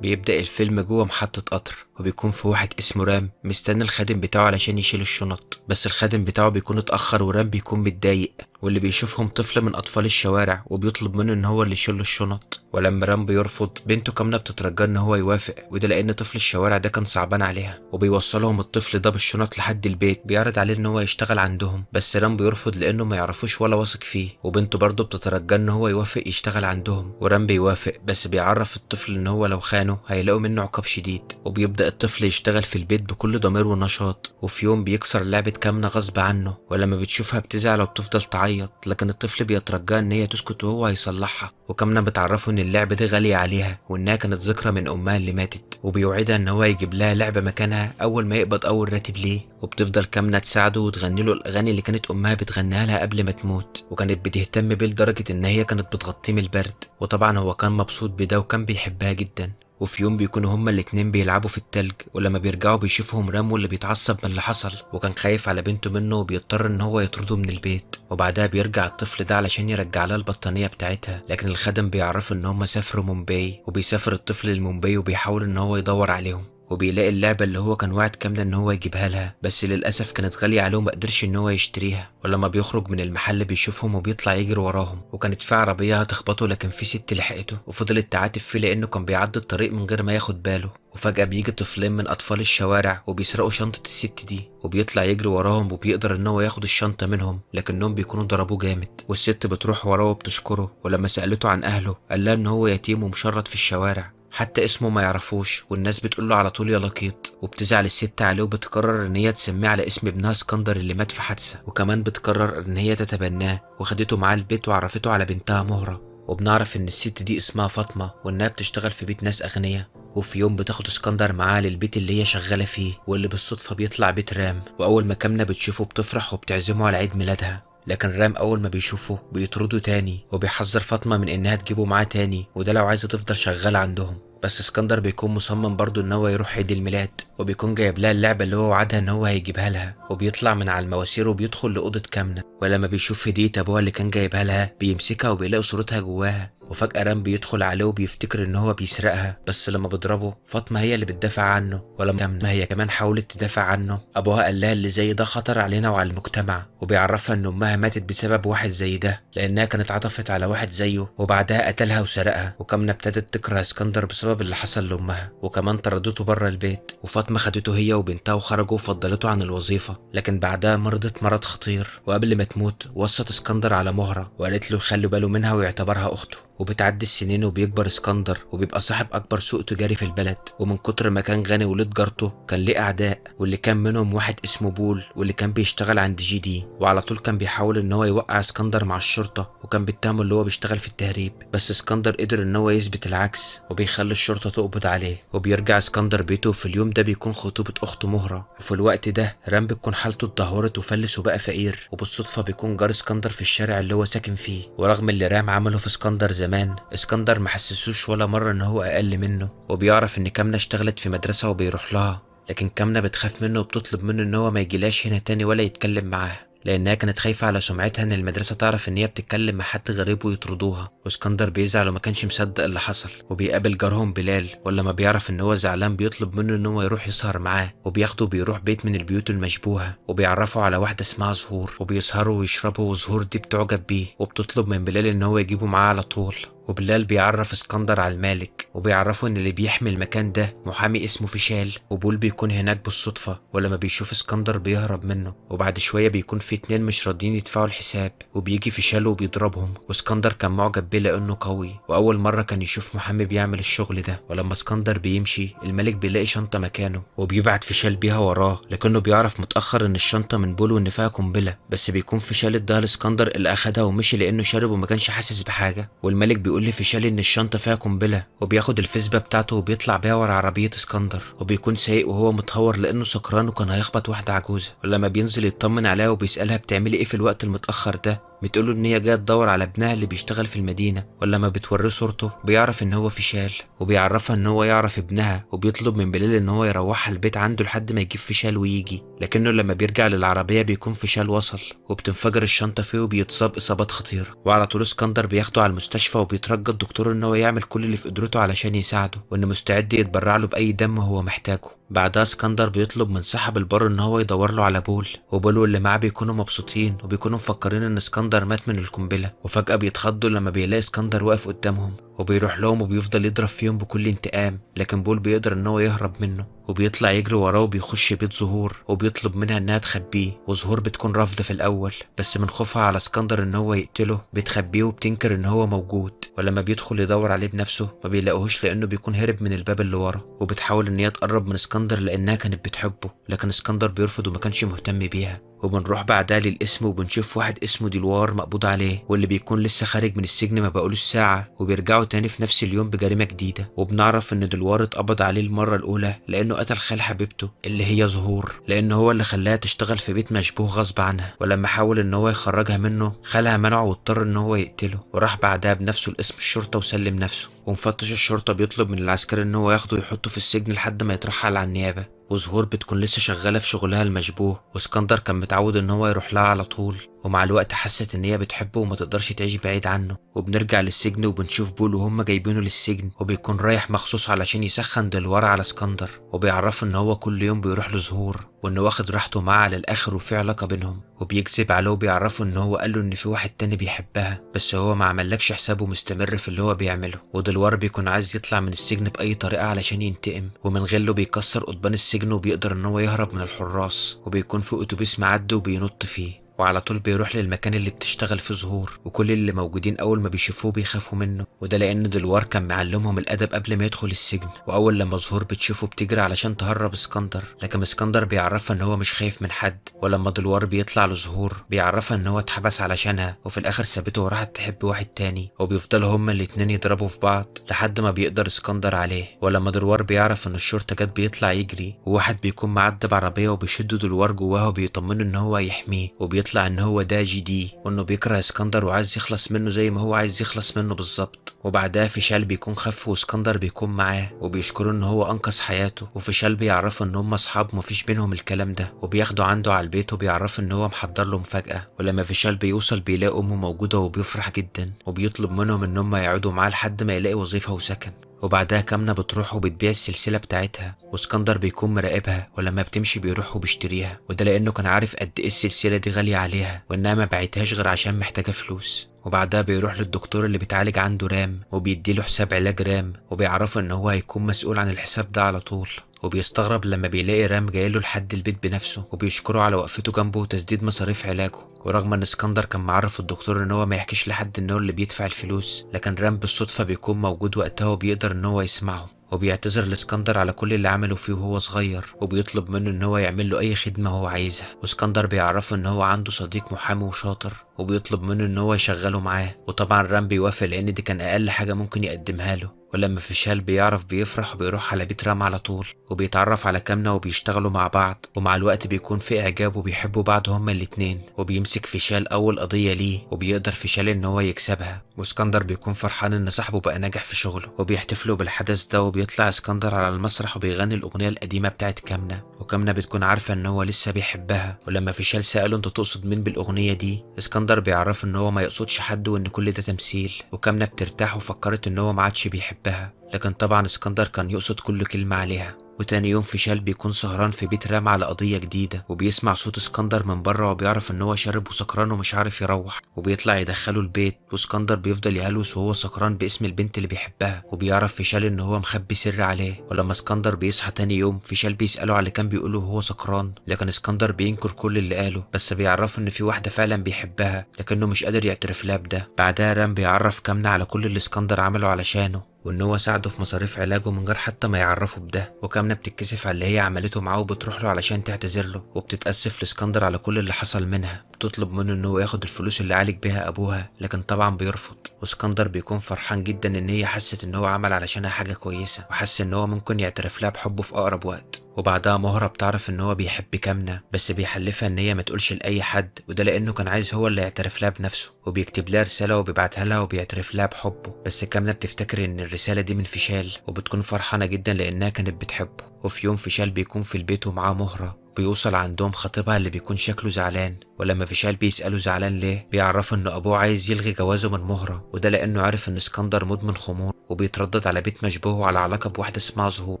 بيبدأ الفيلم جوه محطة قطر، وبيكون في واحد اسمه رام مستني الخادم بتاعه علشان يشيل الشنط، بس الخادم بتاعه بيكون اتأخر ورام بيكون متضايق، واللي بيشوفهم طفل من أطفال الشوارع وبيطلب منه إن هو اللي يشيل الشنط. ولما رام بيرفض بنته كامنة بتترجاه إن هو يوافق، وده لأن طفل الشوارع ده كان صعبان عليها. وبيوصلهم الطفل ده بالشنط لحد البيت، بيعرض عليه إن هو يشتغل عندهم، بس رام بيرفض لأنه ما يعرفوش ولا واثق فيه. وبنته برضه بتترجاه إن هو يوافق يشتغل عندهم، ورام بيوافق، بس بيعرف الطفل إن هو لو خانه هيلاقوا منه عقاب شديد. وبيبدأ الطفل يشتغل في البيت بكل ضمير ونشاط، وفي يوم بيكسر لعبة كامنة غصب عنه، ولما بتشوفها بتزعل وبتفضل تعيط، لكن الطفل بيترجاها إن هي تسكت وهو هيصلحها. وكامنة بتعرفه إن اللعبة دي غالية عليها وإنها كانت ذكرى من أمها اللي ماتت، وبيوعدها إن هو يجيب لها لعبة مكانها أول ما يقبض أول راتب ليه. وبتفضل كامنة تساعده وتغني له الأغاني اللي كانت أمها بتغنيها لها قبل ما تموت، وكانت بتهتم بيه لدرجة إن هي كانت بتغطيه من البرد، وطبعا هو كان مبسوط بده وكان بيحبها جدا. وفي يوم بيكونوا هما الاتنين بيلعبوا في التلج، ولما بيرجعوا بيشوفهم رامو اللي بيتعصب من اللي حصل، وكان خايف على بنته منه وبيضطر ان هو يطرده من البيت. وبعدها بيرجع الطفل ده علشان يرجع لها البطانية بتاعتها، لكن الخدم بيعرفوا ان هما سافروا مومباي، وبيسافر الطفل لمومباي وبيحاول ان هو يدور عليهم، وبيلاقي اللعبة اللي هو كان وعد كاملة ان هو يجيبها لها، بس للأسف كانت غالية عليه وما قدرش ان هو يشتريها. ولما بيخرج من المحل بيشوفهم وبيطلع يجري وراهم، وكانت في عربية هتخبطه لكن في ست لحقته وفضلت تعاتب فيه لأنه كان بيعدي الطريق من غير ما ياخد باله. وفجأة بيجي طفلين من أطفال الشوارع وبيسرقوا شنطة الست دي، وبيطلع يجري وراهم وبيقدر إن هو ياخد الشنطة منهم، لكنهم بيكونوا ضربوه جامد. والست بتروح وراه وبتشكره، ولما سألته عن أهله قال لها إن هو يتيم ومشرد في الشوارع، حتى اسمه ما يعرفوش، والناس بتقوله على طول يا لقيط. وبتزعل الست عليه وبتقرر ان هي تسميه على اسم ابنها اسكندر اللي مات في حادثه، وكمان بتقرر ان هي تتبناه، وخدته معاه البيت وعرفته على بنتها مهرة. وبنعرف ان الست دي اسمها فاطمة وانها بتشتغل في بيت ناس اغنياء. وفي يوم بتاخد اسكندر معاها للبيت اللي هي شغالة فيه، واللي بالصدفة بيطلع بيت رام. واول ما كامنة بتشوفه بتفرح وبتعزمه على عيد ميلادها، لكن رام أول ما بيشوفه بيطرده تاني، وبيحذر فاطمة من إنها تجيبه معاه تاني، وده لو عايزة تفضل شغالة عندهم. بس اسكندر بيكون مصمم برضه إن هو يروح عيد الميلاد، وبيكون جايب لها اللعبة اللي هو وعدها إن هو هيجيبها لها. وبيطلع من على المواسير وبيدخل لأوضة كامنة، ولما بيشوف هدية أبوها اللي كان جايبها لها بيمسكها وبيلاقي صورتها جواها. وفجأة رام بيدخل عليه وبيفتكر إن هو بيسرقها، بس لما بيضربه فاطمة هي اللي بتدافع عنه، ولما هي كمان حاولت تدافع عنه أبوها قال لها اللي زي ده خطر علينا وعلى المجتمع، وبيعرفها إن أمها ماتت بسبب واحد زي ده لأنها كانت عطفت على واحد زيه وبعدها قتلها وسرقها. وكامنة ابتدت تكره اسكندر بسبب اللي حصل لأمها، وكمان طردته بره البيت. وفاطمة خدته هي وبنتها وخرجوا وفضلته عن الوظيفة، لكن بعدها مرضت مرض خطير، وقبل ما تموت وصت اسكندر على مهرة وقالت له يخلي باله منها ويعتبرها أخته. وبتعدي السنين وبيكبر اسكندر وبيبقى صاحب أكبر سوق تجاري في البلد، ومن كتر ما كان غني ولد جارته كان ليه أعداء، واللي كان منهم واحد اسمه بول واللي كان بيشتغل عند جي دي، وعلى طول كان بيحاول إن هو يوقع اسكندر مع الشرطة، وكان بيتهمه اللي هو بيشتغل في التهريب، بس اسكندر قدر إن هو يثبت العكس وبيخلي الشرطة تقبض عليه. وبيرجع اسكندر بيته، وفي اليوم ده بيكون خطوبة أخته مهرة. وفي الوقت ده رام بتكون حالته اتدهورت وفلس وبقى فقير، وبالصدفة بيكون جار اسكندر في الشارع اللي هو ساكن فيه. ورغم اللي رام عمله في اسكندر زمان، اسكندر ما حسسوش ولا مرة ان هو اقل منه. وبيعرف ان كامنة اشتغلت في مدرسة وبيروح لها، لكن كامنة بتخاف منه وبتطلب منه ان هو ما يجيلاش هنا تاني ولا يتكلم معاها، لانها كانت خايفة على سمعتها ان المدرسة تعرف ان هي بتتكلم مع حد غريب ويطردوها. واسكندر بيزعل وما كانش مصدق اللي حصل، وبيقابل جارهم بلال، ولما بيعرف ان هو زعلان بيطلب منه ان هو يروح يسهر معاه، وبياخده بيروح بيت من البيوت المشبوهة، وبيعرفوا على واحدة اسمها زهور، وبيسهروا ويشربوا، وزهور دي بتعجب بيه وبتطلب من بلال ان هو يجيبه معاه على طول. وبلال بيعرف اسكندر على المالك، وبيعرفه ان اللي بيحمي المكان ده محامي اسمه فيشال، وبول بيكون هناك بالصدفة، ولما بيشوف اسكندر بيهرب منه. وبعد شوية بيكون في اتنين مش راضيين يدفعوا الحساب، وبيجي فيشال وبيضربهم. واسكندر كان معجب بيه لانه قوي، واول مرة كان يشوف محامي بيعمل الشغل ده. ولما اسكندر بيمشي الملك بيلاقي شنطة مكانه، وبيبعت فيشال بيها وراه، لكنه بيعرف متأخر ان الشنطة من بول وان فيها قنبلة، بس بيكون فيشال اداها لاسكندر اللي اخدها ومشي لانه شرب وما كانش حاسس بحاجة. والملك بيقول لفيشال ان الشنطة فيها قنبلة، وبياخد الفيسبا بتاعته وبيطلع بيها ورا عربية اسكندر، وبيكون سايق وهو متهور لانه سكران وكان هيخبط واحدة عجوزه. ولما بينزل يطمن عليها وبيسالها بتعملي ايه في الوقت المتاخر ده، بتقوله ان هي جاية تدور على ابنها اللي بيشتغل في المدينة، ولما بتوريه صورته بيعرف ان هو فيشال، وبيعرفها ان هو يعرف ابنها، وبيطلب من بلال ان هو يروحها البيت عنده لحد ما يجيب فيشال ويجي. لكنه لما بيرجع للعربية بيكون فيشال وصل، وبتنفجر الشنطة فيه وبيتصاب اصابات خطيرة. وعلى طول اسكندر بياخده على المستشفى، وبيترجى الدكتور ان هو يعمل كل اللي في قدرته علشان يساعده، وانه مستعد يتبرع له باي دم هو محتاجه. بعدها اسكندر بيطلب من صاحب البار ان هو يدور له على بول، وبول واللي معاه بيكونوا مبسوطين وبيكونوا مفكرين ان اسكندر مات من القنبلة. وفجاة بيتخضوا لما بيلاقي اسكندر واقف قدامهم، وبيروح لهم وبيفضل يضرب فيهم بكل انتقام، لكن بول بيقدر ان هو يهرب منه، وبيطلع يجري وراه وبيخش بيت زهور، وبيطلب منها انها تخبيه. وزهور بتكون رافضه في الاول، بس من خوفها على اسكندر ان هو يقتله بتخبيه وبتنكر ان هو موجود. ولما بيدخل يدور عليه بنفسه ما بيلاقوهوش لانه بيكون هرب من الباب اللي ورا، وبتحاول ان هي تقرب من اسكندر لانها كانت بتحبه، لكن اسكندر بيرفض وما كانش مهتم بيها. وبنروح بعدها للقسم وبنشوف واحد اسمه ديلوار مقبوض عليه، واللي بيكون لسه خارج من السجن ما بقولوش ساعة، وبيرجعوا تاني في نفس اليوم بجريمة جديدة. وبنعرف ان دلوار اتقبض عليه المرة الأولى لأنه قتل خال حبيبته اللي هي زهور، لأن هو اللي خلاها تشتغل في بيت مشبوه غصب عنها، ولما حاول ان هو يخرجها منه خالها منعه واضطر ان هو يقتله. وراح بعدها بنفسه لقسم الشرطة وسلم نفسه، ومفتش الشرطة بيطلب من العسكري ان هو ياخده ويحطه في السجن لحد ما يترحل على النيابة. وزهور بتكون لسه شغالة في شغلها المشبوه، واسكندر كان متعود ان هو يروح لها على طول، ومع الوقت حست ان هي بتحبه وما تقدرش تعيش بعيد عنه. وبنرجع للسجن وبنشوف بول وهم جايبينه للسجن، وبيكون رايح مخصوص علشان يسخن دلوار على اسكندر، وبيعرفه ان هو كل يوم بيروح لزهور وانه واخد راحته معاه على الاخر وفي علاقة بينهم. وبيكذب عليه وبيعرفه ان هو قاله ان في واحد تاني بيحبها، بس هو ما عملكش حسابه مستمر في اللي هو بيعمله. ودلوار بيكون عايز يطلع من السجن باي طريقه علشان ينتقم، ومن غله بيكسر قضبان السجن وبيقدر ان هو يهرب من الحراس، وبيكون في اتوبيس معدي وبينط فيه، وعلى طول بيروح للمكان اللي بتشتغل فيه زهور. وكل اللي موجودين اول ما بيشوفوه بيخافوا منه، وده لان دلوار كان معلمهم الادب قبل ما يدخل السجن. واول لما زهور بتشوفه بتجري علشان تهرب اسكندر، لكن اسكندر بيعرفها ان هو مش خايف من حد. ولما دلوار بيطلع لزهور بيعرفها ان هو اتحبس علشانها، وفي الاخر سابته وراحت تحب واحد تاني، وبيفضلوا هما الاتنين يضربوا في بعض لحد ما بيقدر اسكندر عليه. ولما دلوار بيعرف ان الشرطة جت بيطلع يجري، وواحد بيكون معدي بعربيه وبيشد دلوار جواها وبيطمنه ان هو يحميه، وبيطلع ان هو ده جي دي، وانه بيكره اسكندر وعايز يخلص منه زي ما هو عايز يخلص منه بالظبط. وبعدها فيشال بيكون خف واسكندر بيكون معاه، وبيشكره ان هو انقذ حياته. وفيشال بيعرفه ان هم اصحاب ومفيش بينهم الكلام ده، وبياخده عنده على البيت وبيعرفه ان هو محضر له مفاجأة. ولما فيشال بيوصل بيلاقي امه موجودة وبيفرح جدا، وبيطلب منهم ان هم يقعدوا معاه لحد ما يلاقي وظيفة وسكن. وبعدها كامنة بتروح وبتبيع السلسلة بتاعتها، واسكندر بيكون مراقبها، ولما بتمشي بيروح وبيشتريها، وده لأنه كان عارف قد إيه السلسلة دي غالية عليها وإنها ما باعتهاش غير عشان محتاجة فلوس. وبعدها بيروح للدكتور اللي بيتعالج عنده رام، وبيديله حساب علاج رام، وبيعرفه إن هو هيكون مسؤول عن الحساب ده على طول. وبيستغرب لما بيلاقي رام جايله لحد البيت بنفسه، وبيشكره على وقفته جنبه وتسديد مصاريف علاجه. ورغم ان اسكندر كان معرف الدكتور ان هو ما يحكيش لحد ان هو اللي بيدفع الفلوس، لكن رام بالصدفة بيكون موجود وقتها وبيقدر ان هو يسمعه. وبيعتذر لاسكندر على كل اللي عمله فيه وهو صغير، وبيطلب منه ان هو يعمل له اي خدمة هو عايزها. واسكندر بيعرفه ان هو عنده صديق محامي وشاطر، وبيطلب منه ان هو يشغله معاه. وطبعا رام بيوافق لان دي كان اقل حاجة ممكن يقدمها له. ولما فيشال بيعرف بيفرح وبيروح على بيت رام على طول، وبيتعرف على كامنة وبيشتغلوا مع بعض. ومع الوقت بيكون في اعجاب وبيحبوا بعض هما الاتنين. وبيمسك فيشال اول قضية ليه، وبيقدر فيشال ان هو يكسبها. واسكندر بيكون فرحان ان صاحبه بقى ناجح في شغله، وبيحتفلوا بالحدث ده. وبيطلع اسكندر على المسرح وبيغني الاغنية القديمة بتاعت كامنة، وكامنة بتكون عارفة ان هو لسه بيحبها. ولما فيشال سأله انت تقصد مين بالاغنية دي، اسكندر بيعرفه ان هو ما يقصدش حد وان كل ده تمثيل. وكامنة بترتاح وفكرت ان هو ما عادش بيحبها، لكن طبعا اسكندر كان يقصد كل كلمة عليها. وتاني يوم فيشال بيكون سهران في بيت رام على قضية جديدة، وبيسمع صوت اسكندر من بره وبيعرف ان هو شارب وسكران ومش عارف يروح، وبيطلع يدخله البيت. واسكندر بيفضل يهلوس وهو سكران باسم البنت اللي بيحبها، وبيعرف فيشال ان هو مخبي سر عليه. ولما اسكندر بيصحى تاني يوم فيشال بيسأله على اللي كان بيقوله وهو سكران، لكن اسكندر بينكر كل اللي قاله، بس بيعرفه ان في واحدة فعلا بيحبها لكنه مش قادر يعترف لها بده. بعدها رام بيعرف كامنة على كل اللي اسكندر عمله علشانه، وان هو ساعده في مصاريف علاجه من غير حتى ما يعرفه بده. وكامنة بتتكسف على اللي هي عملته معاه وبتروح له علشان تعتذر له، وبتتأسف لاسكندر على كل اللي حصل منها. بتطلب منه ان هو ياخد الفلوس اللي عالج بيها ابوها، لكن طبعا بيرفض. واسكندر بيكون فرحان جدا ان هي حست ان هو عمل علشانها حاجة كويسة، وحس ان هو ممكن يعترف لها بحبه في اقرب وقت. وبعدها مهرة بتعرف ان هو بيحب كامنة، بس بيحلفها ان هي ما تقولش لاي حد، وده لانه كان عايز هو اللي يعترف لها بنفسه. وبيكتب لها رسالة وبيبعتها لها وبيعترف لها بحبه، بس كامنة بتفتكر ان الرسالة دي من فيشال، وبتكون فرحانة جدا لانها كانت بتحبه. وفي يوم فيشال بيكون في البيت ومعاه مهرة، بيوصل عندهم خطيبها اللي بيكون شكله زعلان، ولما فيشال بيسأله زعلان ليه بيعرفه ان ابوه عايز يلغي جوازه من مهرة، وده لانه عارف ان اسكندر مدمن خمور وبيتردد على بيت مشبوه وعلى علاقة بواحدة اسمها زهور.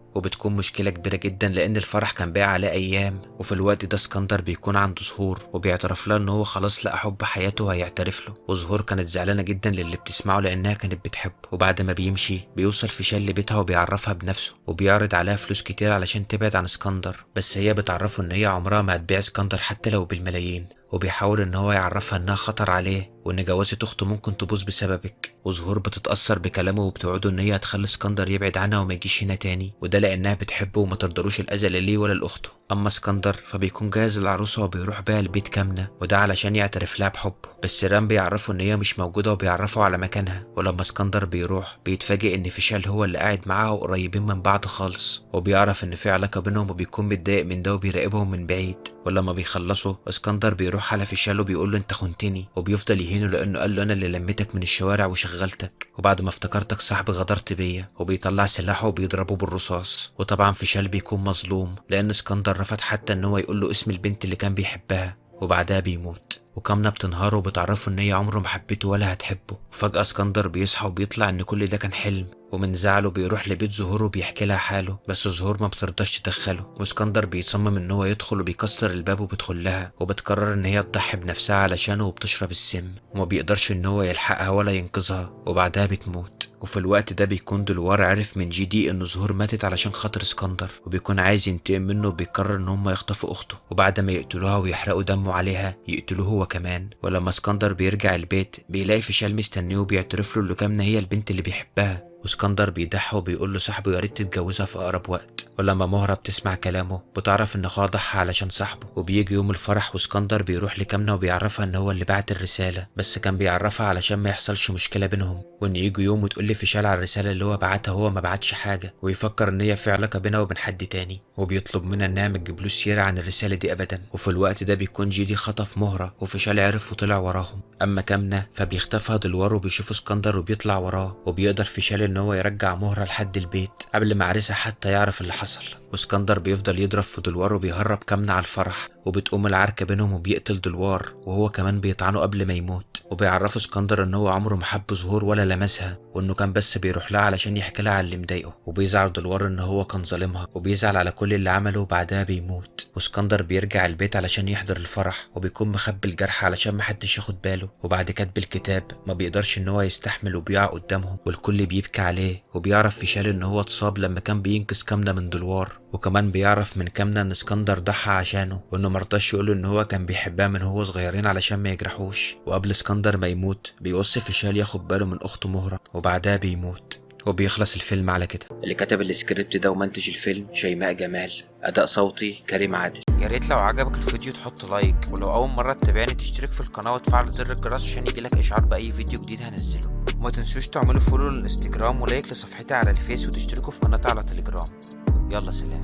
وبتكون مشكلة كبيرة جدا لان الفرح كان باقي عليه ايام. وفي الوقت ده اسكندر بيكون عند زهور وبيعترف لها ان هو خلاص لقى حب حياته وهيعترف له. وزهور كانت زعلانة جدا للي بتسمعه لانها كانت بتحبه. وبعد ما بيمشي بيوصل فيشال لبيتها وبيعرفها بنفسه، وبيعرض عليها فلوس كتير علشان تبعد عن اسكندر، بس هي بتعرفه ان هي عمرها ما هتبيع اسكندر حتى لو بالملايين. وبيحاول ان هو يعرفها انها خطر عليه وان جوازة اخته ممكن تبوظ بسببك. وزهور بتتأثر بكلامه وبتوعده ان هي هتخلي اسكندر يبعد عنها وما يجيش هنا تاني، وده لانها بتحبه وما ترضروش الاذى لا ليه ولا لاخته. اما اسكندر فبيكون جاهز العروسة وبيروح بيها البيت كامنة، وده علشان يعترف لها بحبه، بس رام بيعرفه ان هي مش موجودة وبيعرفه على مكانها. ولما اسكندر بيروح بيتفاجئ ان فيشال هو اللي قاعد معاها وقريبين من بعض خالص، وبيعرف ان في علاقة بينهم وبيكون متضايق من ده وبيراقبهم من بعيد. ولما بيخلصوا اسكندر بيروح على فيشال وبيقول له انت خنتني، وبيفضل يهينه لانه قال له انا اللي لميتك من الشوارع وشغلتك، وبعد ما افتكرتك صاحبي غدرت بيا. وبيطلع سلاحه وبيضربه بالرصاص. وطبعا فيشال بيكون مظلوم لان اسكندر رفض حتى ان هو يقول له اسم البنت اللي كان بيحبها، وبعدها بيموت. وكامنة بتنهاره وبتعرفه ان هي عمره ما حبته ولا هتحبه. وفجأة اسكندر بيصحى وبيطلع ان كل ده كان حلم، ومن زعله بيروح لبيت زهور وبيحكي لها حاله، بس زهور ما بترضاش تدخله. واسكندر بيصمم ان هو يدخل وبيكسر الباب وبيدخل لها، وبتقرر ان هي تضحي بنفسها علشانه وبتشرب السم، وما بيقدرش ان هو يلحقها ولا ينقذها، وبعدها بتموت. وفي الوقت ده بيكون دلوار عرف من جي دي ان زهور ماتت علشان خاطر اسكندر، وبيكون عايز ينتقم منه وبيقرر ان هم يخطفوا اخته، وبعد ما يقتلوها ويحرقوا دمه عليها يقتلوه هو كمان. ولما اسكندر بيرجع البيت بيلاقي فيشال مستنيه وبيعترف له انه كامنة هي البنت اللي بيحبها. واسكندر بيضحي وبيقول له صاحبه يا ريت تتجوزها في اقرب وقت. ولما مهرة بتسمع كلامه بتعرف ان اخوها ضحى علشان صاحبه. وبيجي يوم الفرح واسكندر بيروح لكامنة وبيعرفها ان هو اللي بعت الرسالة، بس كان بيعرفها علشان ما يحصلش مشكلة بينهم، وان يجي يوم وتقول لي فيشال على الرسالة اللي هو بعتها هو ما بعتش حاجة، ويفكر ان هي في علاقة بينها وبين حد تاني، وبيطلب منها انها ما تجيبلوش سيرة عن الرسالة دي ابدا. وفي الوقت ده بيكون جيدي خطف مهرة وفيشال عرف وطلع وراهم. اما كامنة فبيختفى دلوار وبيشوف اسكندر وبيطلع وراه، وبيقدر فيشال ان هو يرجع مهرة لحد البيت قبل ما عريسها حتى يعرف اللي حصل. واسكندر بيفضل يضرب في دلوار وبيهرب كامنة على الفرح، وبتقوم العركة بينهم وبيقتل دلوار، وهو كمان بيطعنه قبل ما يموت. وبيعرفه اسكندر ان هو عمره ما حب زهور ولا لمسها، وانه كان بس بيروح لها علشان يحكي لها على اللي مضايقه. وبيزعل دلوار ان هو كان ظالمها، وبيزعل على كل اللي عمله، وبعدها بيموت. واسكندر بيرجع البيت علشان يحضر الفرح، وبيكون مخبي الجرح علشان محدش ياخد باله. وبعد كتب الكتاب ما بيقدرش ان هو يستحمل وبيقع قدامهم، والكل بيبكي عليه. وبيعرف فيشال ان هو اتصاب لما كان بينقذ كامنة من دلوار، وكمان بيعرف من كامنة ان اسكندر ضحى عشانه، وانه مرضاش يقوله ان هو كان بيحبها من هو صغيرين علشان ما يجرحوش. وقبل اسكندر ما يموت بيوصي فيشال ياخد باله من اخته مهرة، وبعدها بيموت. وبيخلص الفيلم على كده. اللي كتب السكريبت ده ومنتج الفيلم شيماء جمال، اداء صوتي كريم عادل. يا ريت لو عجبك الفيديو تحط like، ولو اول مره تتابعني تشترك في القناه وتفعل زر الجرس عشان يجيلك اشعار باي فيديو جديد هنزله. وما تنسوش تعملوا follow للانستجرام و like لصفحتي على الفيس وتشتركوا في قناتي على تليجرام. يلا سلام.